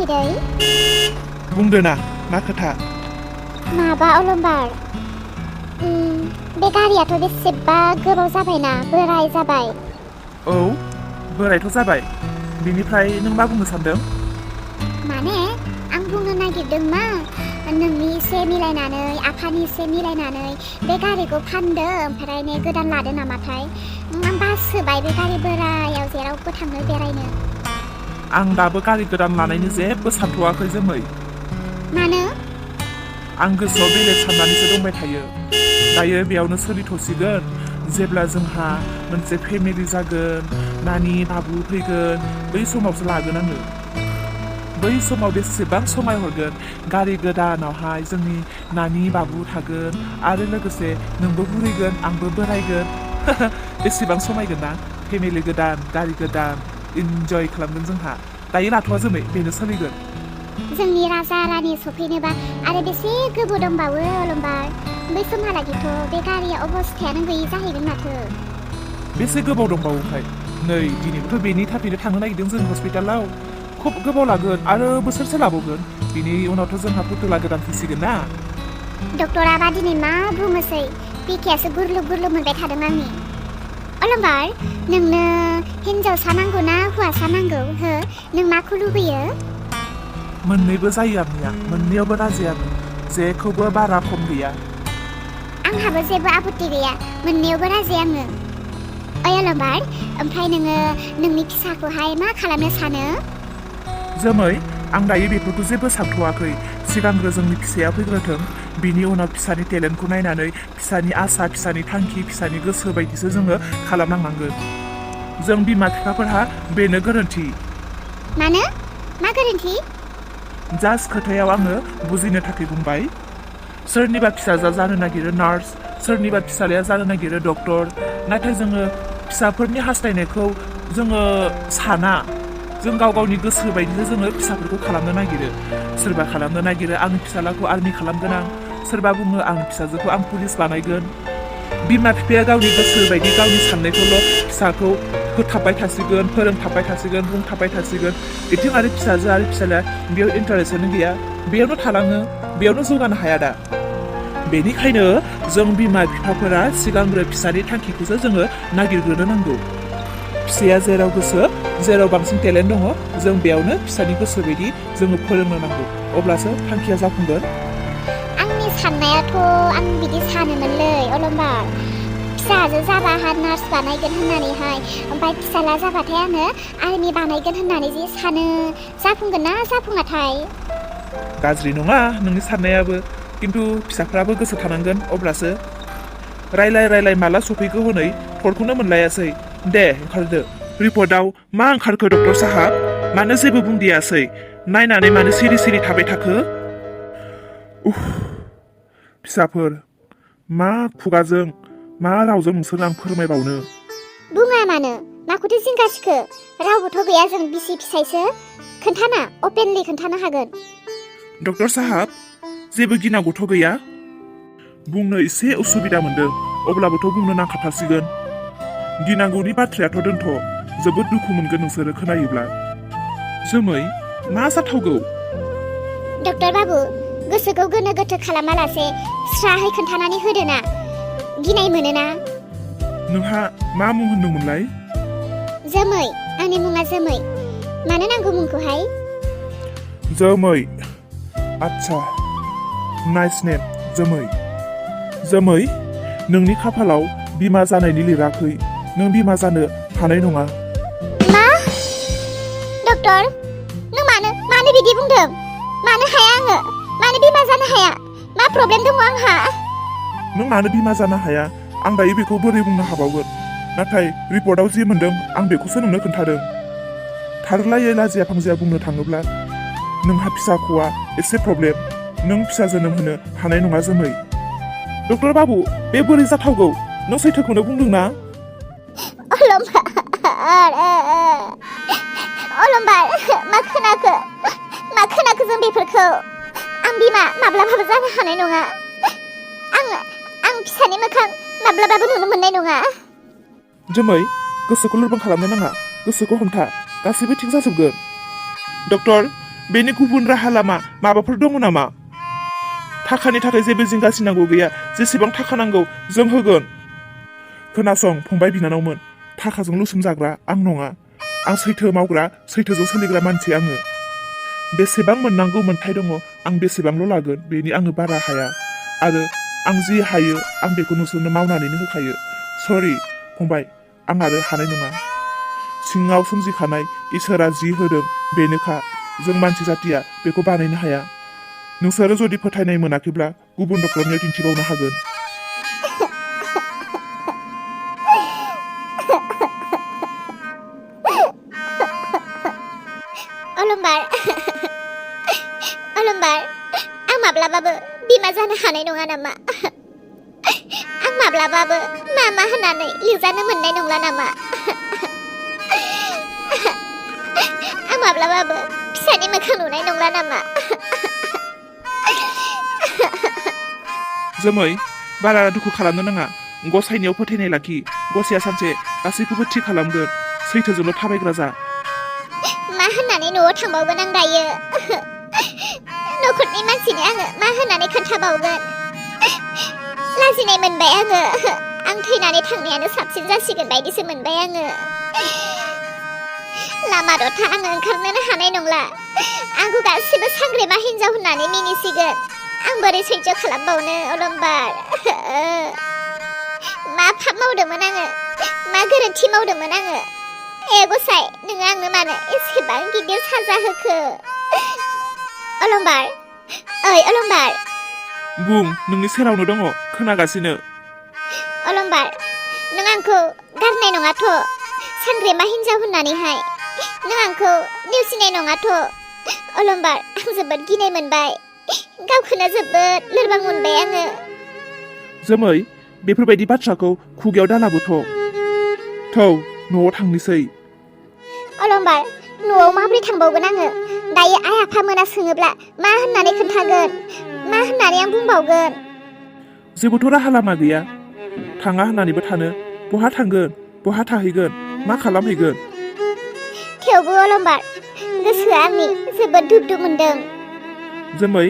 बिदै बुंदो ना मा खोथा माबा अलम्बार बे गारियाथ' बेसेबा गोबाव जाबायना बोराय जाबाय औ बोरायथ' जाबाय बिनिफ्राय नों मा बुंनो सानदों माने आं बुंनो नागिरदों मा नोंनि एसे मिलायनानै आफानि एसे मिलायनानै बे गारिखौ फानदो ओमफ्राय ने गोदान लादो नामाथाय आं बासोबाय बे गारि बोरायाव जेरावबो थांनो बेरायनो आं दाबो गारि गोदान लानायनि जेबो सानथ'वाखै जोमै मानो आं गोसोआव बेलेग साननानैसो दंबाय थायो दायो बेयावनो सोलिथ'सिगोन जेब्ला जोंहा मोनसे फेमिलि जागोन नानि बाबु फैगोन बै समावसो लागोन आङो बै समाव बेसेबां समायहरगोन गारि गोदानावहाय जोंनि नानि बाबु थागोन आरो लोगोसे नोंबो बुरैगोन आंबो बोरायगोन बेसेबां समायगोन ना फेमिलि गोदान गारि गोदान इन्जय खालामगोन जोंहा दायो लाथ'वा जोमै बेनो सोलिगोन जोंनि राजा रानि सफैनोबा आरो बेसे गोबाव दंबावो अलम्बार बै समहालागैथ' बे गारिया अबस्थायानो गैयि जाहैगोन माथो बेसे गोबाव दंबावोखाय नै दिनैबोथ' बेनि थाखायनो थांनो नागिरदों जों हस्पिटालाव खुब गोबाव लागोन आरो बोसोरसे लाबावगोन बिनि उनावथ' जोंहा फुथुला गोदान फैसिगोन ना डक्टराबा दिनै मा बुङोसै बिखायासो गुरलुब गुरलुब मोनबाय थादों आंनि अलम्बार नोंनो हिन्जावसा नांगौ ना हौवासा नांगौ हो नों माखौ लुबैयो मोननैबो जायो आंनिया मोननैयावबो राजि आङो जेखौबो बारा खम गैया आंहाबो जेबो आपत्ति गैया मोननैयावबो राजि आङो ओइ अलम्बार ओमफ्राय नोङो नोंनि फिसाखौहाय मा खालामनो सानो जोमै आं दायो बेफोरखौ जेबो सानथ'वाखै सिगांग्रो जोंनि फिसाया फैग्रोथों बिनि उनाव फिसानि टेलेन्टखौ नायनानै फिसानि आसा फिसानि थांखि फिसानि गोसो बायदिसो जोङो खालामलांनांगोन जों बिमा बिफाफोरहा बेनो गोरोन्थि मानो मा गोरोन्थि जास्ट खोथायाव आङो बुजिनो थाखाय बुंबाय सोरनिबा फिसाजोआ जानो नागिरो नार्स सोरनिबा फिसालाया जानो नागिरो डक्टर नाथाय जोङो फिसाफोरनि हास्थायनायखौ जोङो साना जों गाव गावनि गोसो बायदिसो जोङो फिसाफोरखौ खालामनो नागिरो सोरबा खालामनो नागिरो आंनि फिसालाखौ आर्मि खालामगोन आं सोरबा बुङो आंनि फिसाजोखौ आं पुलिस बानायगोन बिमा बिफाया गावनि गोसो बायदि गावनि साननायखौल' फिसाखौ होथाबबाय थासिगोन फोरोंथाबबाय थासिगोन बुंथाबबाय थासिगोन बिथिं आरो फिसाजो आरो फिसालाया बेयाव इन्टारेस्टआनो गैया बेयावनो थालाङो बेयावनो जौगानो हाया दा बेनिखायनो जों बिमा बिफाफोरा सिगांग्रो फिसानि थांखिखौसो जोङो नागिरग्रोनो नांगौ फिसाया जेराव गोसो जेराव बांसिन टेलेन्ट दङ जों बेयावनो फिसानि गोसो बायदि जोङो फोरोंनो नांगौ अब्लासो थांखिया जाफुंगोन आंनि साननायाथ' आं बिदि सानोमोनलै अलम्बार फिसाजो जाबा आंहा नार्स बानायगोन होननानैहाय ओमफ्राय फिसाला जाबाथाय आङो आर्मि बानायगोन होननानै जे सानो जाफुंगोन ना जाफुङाथाय गाज्रि नङा नोंनि साननायाबो खिन्थु फिसाफ्राबो गोसो थानांगोन अब्लासो रायलाय रायलाय माला सफैगौ हनै थरखौनो मोनलायासै दे ओंखारदो रिपर्टआव मा ओंखारखो डक्टर साहाब मानो जेबो बुंदियासै नायनानै मानो सिरि सिरि थाबाय थाखो फिसाफोर मा खुगाजों मा रावजों नोंसोर आं फोरमायबावनो बुङा मानो माखौथो जिंगासिखो रावबोथ' गैया जों बिसि फिसायसो खोन्थाना अपेनलि खोन्थानो हागोन डक्टर साहाब जेबो गिनांगौथ' गैया बुंनो एसे उसुबिदा मोनदों अब्लाबोथ' बुंनो नांखाथारसिगोन गिनांगौनि बाथ्रायाथ' दोनथ' जोबोद दुखु मोनगोन नोंसोरो खोनायोब्ला जोमै मा जाथावगौ डक्टर बाबु गोसोखौ गोनो गोथो खालामालासे स्राहै खोन्थानानै होदो ना गिनाय मोनोना नोंहा मा मुं होनदोंमोनलाय जोमै आंनि मुङा जोमै मानो नांगौ मुंखौहाय जोमै आच्छा नाइस नेम जोमै जोमै नोंनि खाफालाव बिमा जानायनि लिराखै नों बिमा जानो हानाय नङा मा डक्टर नों मानो बिदि बुंदों मानो हाया आङो मानो बिमा जानो हाया मा प्रब्लेम दङ आंहा नों मानो बिमा जानो हाया आं दायो बेखौ बोरै बुंनो हाबावगोन नाथाय रिपर्टआव जि मोनदों आं बेखौसो नोंनो खोन्थादों थारलायै लाजिया फांजिया बुंनो थाङोब्ला नोंहा फिसाख'आ एसे प्रब्लेम नों फिसा जोनोम होनो हानाय नङा जोमै डक्टर बाबु बे बोरै जाथावगौ नों सैथोखौनो बुंदों ना अलम्बार मा खोनाखो जों बेफोरखौ आं बिमा माब्लाबाबो जानो हानाय नङा आं फिसानि मोखां माब्लाबाबो नुनो मोननाय नङा जोमै गोसोखौ लोरबां खालामनो नाङा गोसोखौ हमथा गासैबो थिग जाजोबगोन डक्टर बेनि गुबुन राहा लामा माबाफोर दङ नामा? थाखानि थाखाय जेबो जिंगासिनांगौ गैया। जेसेबां थाखा नांगौ जों होगोन। खोनासं फंबाय बिनानावमोन, थाखाजों लुसुम जाग्रा आं नङा। आं सैथो मावग्रा, सैथोजों सोलिग्रा मानसि आङो। बेसेबां मोननांगौ मोन्थाय दङ आं बेसेबांल' लागोन, बेनि आङो बारा हाया। आरो आं जि हायो आं बेखौ नोंसोरनो मावनानैनो होखायो। सरि फंबाय, आं आरो हानाय नङा। सिङाव सोमजिखानाय इसोरा जि होदों बेनोखा। जों मानसि जातिया बेखौ बानायनो हाया। नोंसोरो जुदि फोथायनाय मोनाखैब्ला गुबुन डक्टरनियाव दिन्थिबावनो हागोन। अलंबार अलंबार, आं माब्लाबाबो बिमा जानो हानाय नङा नामा? आं माब्लाबाबो मामा होननानै लिरजानो मोननाय नंला नामा? आं माब्लाबाबो फिसानि मोखां नुनाय नंला नामा? जोमै, बारा दुखु खालामनो नाङा। गसाइनियाव फोथायनाय लाखि। गसाइया सानसे गासैखौबो थि खालामगोन। सैथोजोंल' थाबायग्रा जा। मा होननानै न'आव थांबावगोन आं दायो? न'खरनि मानसिनो आङो मा होननानै खोन्थाबावगोन? लाजिनाय मोनबाय आङो। आं थैनानै थांनायानो साबसिन जासिगोन बायदिसो मोनबाय आङो। लामा दथा आङो ओंखारनोनो हानाय नंला। आंखौ गासिबो सांग्रेमा हिन्जाव होननानै मिनिसिगोन। आं बोरै सैज्य खालामबावनो अलंबार? मा पाप मावदोंमोन आङो? मा गोरोन्थि मावदोंमोन आङो? ए गसाइ, नोङो आंनो मानो एसेबां गिदिर साजा होखो? अलंबार, ओइ अलंबार। बुं, नोंनि सेरावनो दङ, खोनागासिनो। अलंबार, नों आंखौ गारनाय नङाथ'? सांग्रेमा हिन्जाव होननानैहाय नों आंखौ नेवसिनाय नङाथ'? अलंबार, आं जोबोद गिनाय मोनबाय। गावखौनो जोबोद लोरबां मोनबाय आङो। जोमै, बेफोरबायदि बाथ्राखौ खुगायाव दालाबोथ'। थौ न'आव थांनोसै। अलंबार, न'आव माबोरै थांबावगोन आङो? दायो आइ आफा मोना सोङोब्ला मा होननानै खोन्थागोन? मा होननानै आं बुंबावगोन? जेबोथ' राहा लामा गैया। थाङा होननानैबो थानो। बहा थांगोन? बहा थाहैगोन? मा खालामहैगोन? थेवबो अलंबार, गोसोआ आंनि जोबोद दुब दुब मोनदों। जोमै,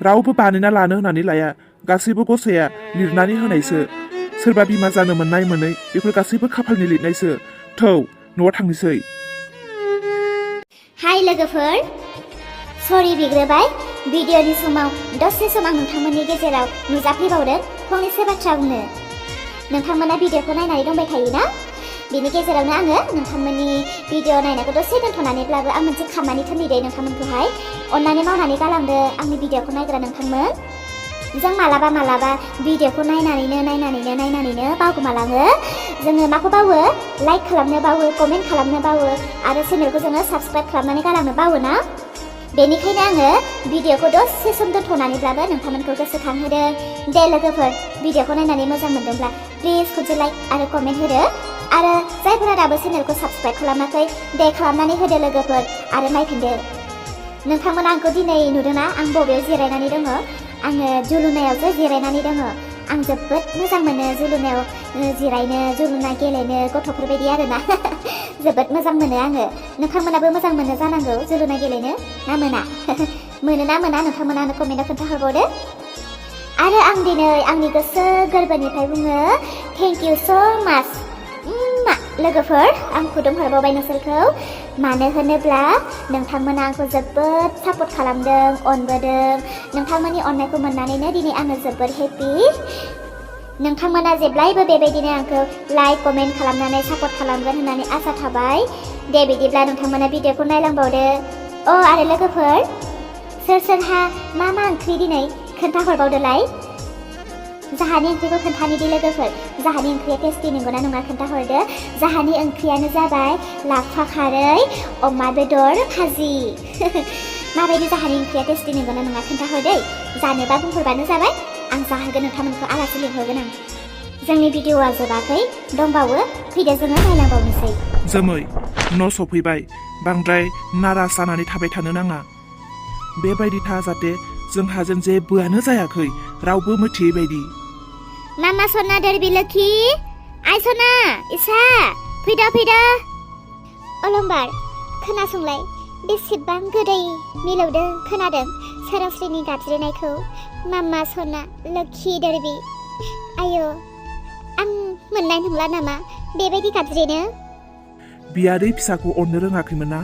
रावबो बानायना लानो होननानै लाया। गासैबो गसाइया लिरनानै होनायसो। सोरबा बिमा जानो मोननाय मोनै बेफोर गासैबो खाफालनि लिरनायसो। थौ न'आव थांनोसै। हाय लोगोफोर, सरि बिग्रोबाय। भिडिअनि समाव दसे सम आं नोंथांमोननि गेजेराव नुजाफैबावदों फंनैसो बाथ्रा बुंनो। नोंथांमोना भिडिअखौ नायनानै दंबाय थायोना? बेनि गेजेरावनो आङो नोंथांमोननि भिडिअ नायनायखौ दसे दोनथ'नानैब्लाबो आं मोनसे खामानि थिनहैदों नोंथांमोनखौहाय। अन्नानै मावनानै गालांदो आंनि भिडिअखौ नायग्रा नोंथांमोन। जों मालाबा भिडिअखौ नायनानैनो बावगोमालाङो। जोङो माखौ बावो? लाइक खालामनो बावो, कमेन्ट खालामनो बावो, आरो चेनेलखौ जोङो साबस्क्राइब खालामनानै गालांनो बावो ना? बेनिखायनो आङो भिडिअखौ दसे सम दोनथ'नानैब्लाबो नोंथांमोनखौ गोसोखांहोदों। दे लोगोफोर, भिडिअखौ नायनानै मोजां मोनदोंब्ला प्लिज खनसे लाइक आरो कमेन्ट होदो। आरो जायफोरा दाबो चेनेलखौ साबस्क्राइब खालामाखै, दे खालामनानै होदो लोगोफोर आरो नायफिनदो। नोंथांमोना आंखौ दिनै नुदोंना आं बबेयाव जिरायनानै दङ? आङो जुलुनायावसो जिरायनानै दङ। आं जोबोद मोजां मोनो जुलुनायाव जिरायनो, जुलुना गेलेनो, गथ'फोरबायदि आरोना। जोबोद मोजां मोनो आङो। नोंथांमोनाबो मोजां मोनो जानांगौ जुलुना गेलेनो, ना मोना? मोनोना मोना नोंथांमोनानो कमेन्टआव खोन्थाहरबावदो। आरो आं दिनै आंनि गोसो गोरबोनिफ्राय बुङो थेंक इउ स' माच लोगोफोर। आं खुदुमहरबावबाय नोंसोरखौ। मानो होनोब्ला नोंथांमोना आंखौ जोबोद सापर्ट खालामदों, अनबोदों। नोंथांमोननि अननायखौ मोननानैनो दिनै आङो जोबोद हेपि। नोंथांमोना जेब्लायबो बेबायदिनो आंखौ लाइक कमेन्ट खालामनानै सापर्ट खालामगोन होननानै आसा थाबाय। दे बिदिब्ला नोंथांमोना भिडिअखौ नायलांबावदो। आरो लोगोफोर, सोरहा मा ओंख्रि दिनै खोन्थाहरबावदोलाय। जाहानि ओंख्रिखौ खोन्थानिदि लोगोफोर। जाहानि ओंख्रिया टेस्टि नंगौना नङा खोन्थाहरदो। जाहानि ओंख्रियानो जाबाय लाफा खारै अमा बेदर भाजि। माबायदि जाहानि ओंख्रिया टेस्टि नंगौना नङा खोन्थाहरदै। जानोबा बुंहरबानो जाबाय, आं जाहोगोन नोंथांमोनखौ, आलासि लिंहरगोन आं। जोंनि भिडिअआ जोबाखै, दंबावो। फैदो जोङो नायलांबावनोसै। जोमै, न' सफैबाय। बांद्राय नाराज जानानै थाबाय थानो नाङा। बेबायदि था जाहाथे जोंहा जेन जेबोआनो जायाखै, रावबो मिथियै बायदि। मामा सना देरबि लोखि, आइ सना, इसा, फैदो। अलंबार, खोनासंलाय, बेसेबां गोदै मिलौदों खोनादों सोरांस्रिनि गाबज्रिनायखौ। मामा सना लोखि दोरबि। आयो आं मोननाय नंला नामा बेबायदि गाबज्रिनो? बियादै फिसाखौ अननो रोङाखैमोन ना?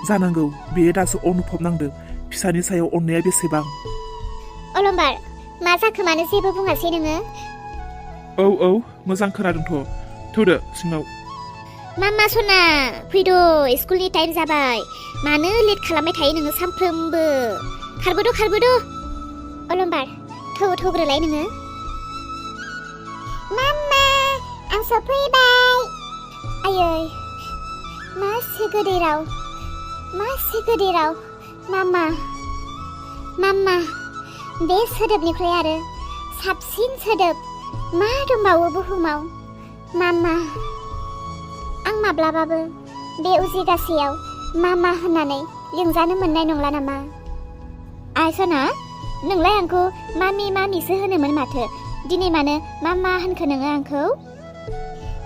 जानांगौ बेयो दासो अनुभब नांदों फिसानि सायाव अननाया बेसेबां। अलंबार मा जाखो मानो जेबो बुङासै नोङो? औ मोजां खोनादोंथ'। थौदो सिङाव। मामा सना फैद' स्कुलनि टाइम जाबाय। मानो लेट खालामबाय थायो नोङो सानफ्रोमबो? खारबोद'। अलंबार थौग्रोलाय नोङो। मामा आं सफैबाय। आयै मासे गोदै राव मामा बे सोदोबनिफ्राय आरो साबसिन सोदोब मा दंबावो बुहुमाव? मामा आं माब्लाबाबो बे उजिगासेयाव मामा होननानै लिंजानो मोननाय नंला नामा? आइ सना नोंलाय आंखौ मामिसो होनोमोन माथो दिनै मानो मामा होनखो नोङो आंखौ?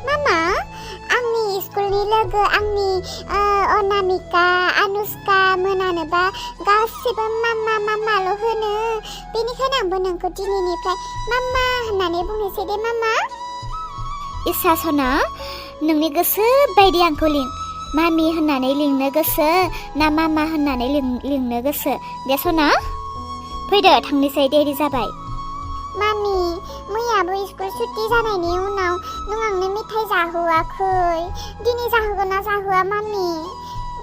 मामा आंनि स्कुलनि लोगो आंनि अनामिका अनुष्का मोनानोबा गासिबो मामाल' होनो। बेनिखायनो आंबो नोंखौ दिनैनिफ्राय मामा होननानै बुंनोसै दे मामा। इसा सना नोंनि गोसो बायदि आंखौ लिं। मामि होननानै लिंनो गोसो ना मामा होननानै लिंनो गोसो दे सना? फैदो थांनोसै देरि जाबाय। मामि मैयाबो स्कुल सुट्टि जानायनि उनाव नों आंनो मेथाइ जाहोआखै। दिनै जाहोगोन ना जाहोआ मामि?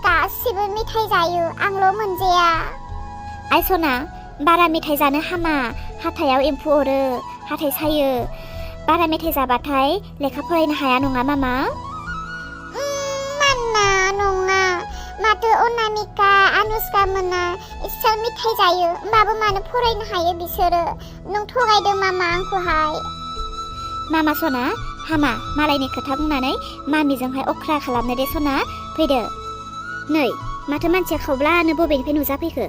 गासिबो मेथाइ जायो आंल' मोनजाया। आइ सना बारा मेथाइ जानो हामा। हाथायाव एम्फौ अरो हाथाइ सायो। बारा मेथाइ जाबाथाय लेखा फरायनो हाया नङा मामा? माना नङा माथो अनामिका अनुष्का मोना इसोर मेथाइ जायो होमबाबो मानो फरायनो हायो बिसोरो? नों थगायदों मामा आंखौहाय। मामा सना हामा मालायनि खोथा बुंनानै मामिजोंहाय अख्रा खालामनो दे सना। फैदो। नै माथो मानसिया खावब्लानो बबेनिफ्राय नुजाफैखो?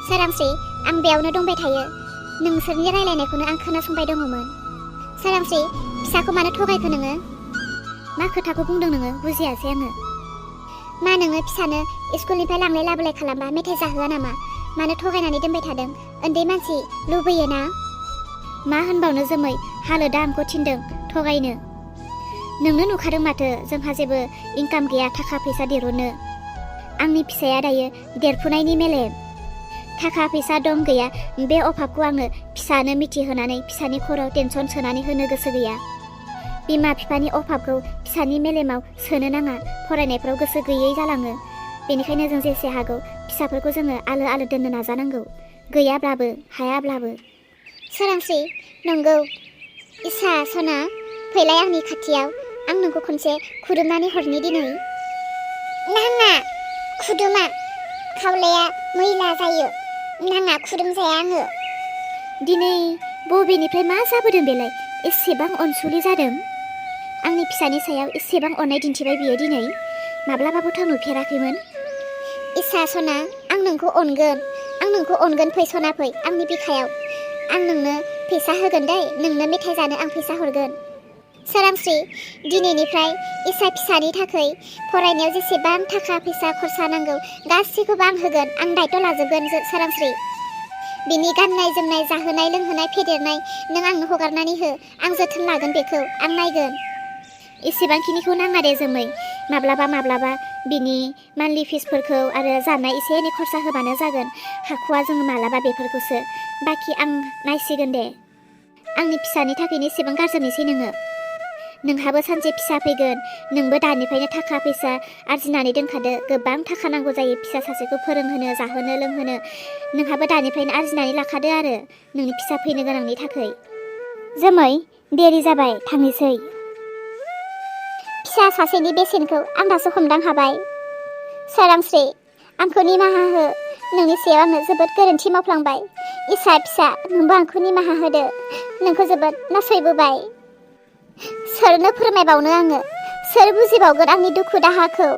सोरांस्रि आं बेयावनो दंबाय थायो। नोंसोरनि रायलायनायखौनो आं खोनासंबाय दङमोन। सोरांस्रि फिसाखौ मानो थगायखो नोङो? मा खोथाखौ बुंदों नोङो बुजियासै आङो। मा नोङो फिसानो स्कुलनिफ्राय लांलाय लाबोलाय खालामबा मेथाइ जाहोआ नामा? मानो थगायनानै दोनबाय थादों? उन्दै मानसि लुबैयो ना? मा होनबावनो जोमै हालोदा आंखौ थिनदों थगायनो। नोंनो नुखादों माथो जोंहा जेबो इनकाम गैया थाखा फैसा दिरुनो। आंनि फिसाया दायो देरफुनायनि मेलेम। थाखा फैसा दं गैया बे अभाबखौ आङो फिसानो मिथिहोनानै फिसानि खर'आव टेनसन सोनानै होनो गोसो गैया। बिमा बिफानि अभाबखौ फिसानि मेलेमाव सोनो नाङा। फरायनायफ्राव गोसो गैयै जालाङो। बेनिखायनो जों जेसे हागौ फिसाफोरखौ जोङो आलो दोननो नाजानांगौ गैयाब्लाबो हायाब्लाबो। सोरांस्रि नंगौ। इसा सना फैलाय आंनि खाथियाव। आं नोंखौ खनसे खुदुमनानै हरनि दिनै। नाङा खुदुमा खावलाया मैला जायो। नाङा खुदुमजाया आङो। दिनै बबेनिफ्राय मा जाबोदों बेलाय? एसेबां अनसुलि जादों। आंनि फिसानि सायाव एसेबां अननाय दिन्थिबाय बियो दिनै। माब्लाबाबोथ' नुफेराखैमोन। इसा सना आं नोंखौ अनगोन फै सना फै आंनि बिखायाव। आं नोंनो फैसा होगोन दै। नोंनो मेथाइ जानो आं फैसा हरगोन। सोरांस्रि दिनैनिफ्राय इसा फिसानि थाखाय फरायनायाव जेसेबां थाखा फैसा खरसा नांगौ गासैखौबो आं होगोन। आं दायथ' लाजोबगोन सोरांस्रि। बिनि गाननाय जोमनाय जाहोनाय लोंहोनाय फेदेरनाय नों आंनो हगारनानै हो। आं जोथोन लागोन बेखौ आं नायगोन। एसेबांखिनिखौ नाङा दे जोमै। माब्लाबा बिनि मान्थलि फिसफोरखौ आरो जानाय एसे एनै खरसा होबानो जागोन। हाख'वा जोङो मालाबा बेफोरखौसो। बाखि आं नायसिगोन दे। आंनि फिसानि थाखायनो एसेबां गारजोबनोसै नोङो। नोंहाबो सानसे फिसा फैगोन। नोंबो दानिफ्रायनो थाखा फैसा आरजिनानै दोनखादो। गोबां थाखा नांगौ जायो फिसा सासेखौ फोरोंहोनो जाहोनो लोंहोनो। नोंहाबो दानिफ्रायनो आरजिनानै लाखादो आरो नोंनि फिसा फैनो गोनांनि थाखाय। जोमै देरि जाबाय थांनोसै। फिसा सासेनि बेसेनखौ आं दासो हमदां हाबाय। सोरांस्रि आंखौ निमाहा हो। नोंनि सायाव आङो जोबोद गोरोन्थि मावफ्लांबाय। इसा फिसा नोंबो आंखौ निमाहा होदो। नोंखौ जोबोद नासयबोबाय। सोरनो फोरमायबावनो आङो? सोर बुजिबावगोन आंनि दुखु दाहाखौ?